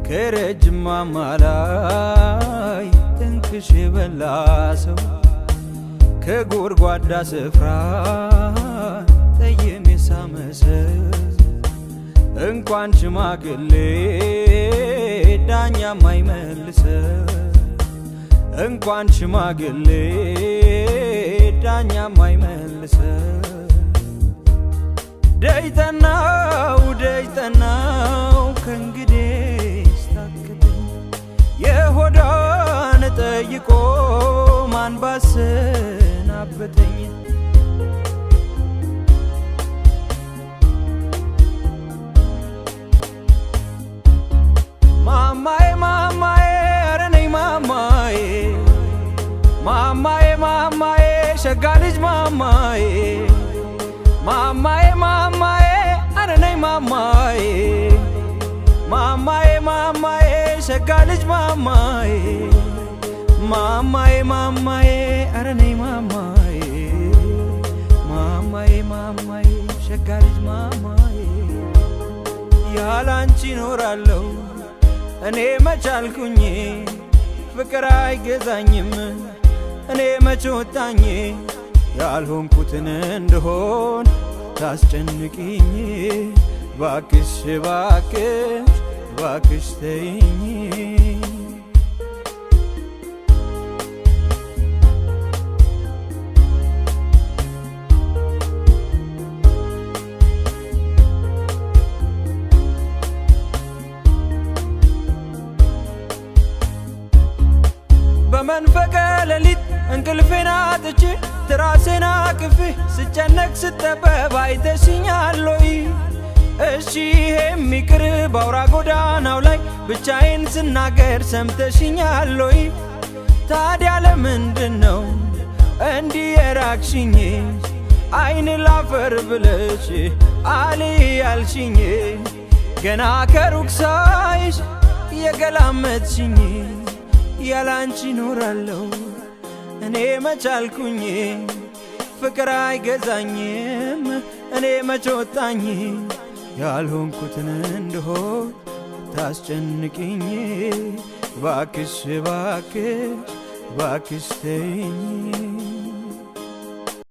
ከረጅም ማማ ላይ ጥንቅሽ የበላ ሰው፣ ከጎድጓዳ ስፍራ ጠይም የሳመ ሰው፣ እንኳን ሽማግሌ ዳኛ ማይመልሰው፣ እንኳን ሽማግሌ ዳኛ ማይመልሰው። ደጅጠናው ደጅጠናው ከእንግዲህ ታክተኝ፣ የሆዷን ጠይቆ ማን ባሰናበተኝ? ማማዬ ማማዬ ኧረ ነይ ማማዬ፣ ማማዬ ማማዬ ሸጋ ልጅ ማማዬ፣ ማማዬ ማማዬ ኧረ ነይ ማማዬ፣ ማማዬ ማማዬ ሸጋ ልጅ ማማዬ፣ ማማዬ ማማዬ ኧረ ነይ ማማዬ፣ ማማዬ ማማዬ ሸጋ ልጅ ማማዬ። ያላንቺ እኖራለሁ እኔ መቻልኩኝ፣ ፍቅር አይገዛኝም እኔ መች ወጣኝ። ያልሆንኩትን እንድሆን ታስጨንቅኝ፣ ባክሽ ባክሽ ባክሽ ተይኝ። በመንፈቀ ሌሊት እንቅልፌን አጥቼ ትራሴን አቅፌ ስጨነቅ ስጠበብ አይተሽኛል ወይ? እሺ ይሄም ይቅር፣ በአውራ ጎዳናው ላይ ብቻዬን ስናገር ሰምተሽኛል ወይ? ታዲያ ለምንድን ነው እንዲህ የራቅሽኝ? አይን ላፈር ብለሽ አሊ ያልሽኝ፣ ገና ከሩቅ ሳይሽ የገላመጥሽኝ። ያላንቺ እኖራለሁ እኔ መቻልኩኝ፣ ፍቅር አይገዛኝም እኔ መች ወጣኝ። ያልሆንኩትን እንድሆን ታስጨንቅኝ፣ ባክሽ ባክሽ ባክሽ ተይኝ።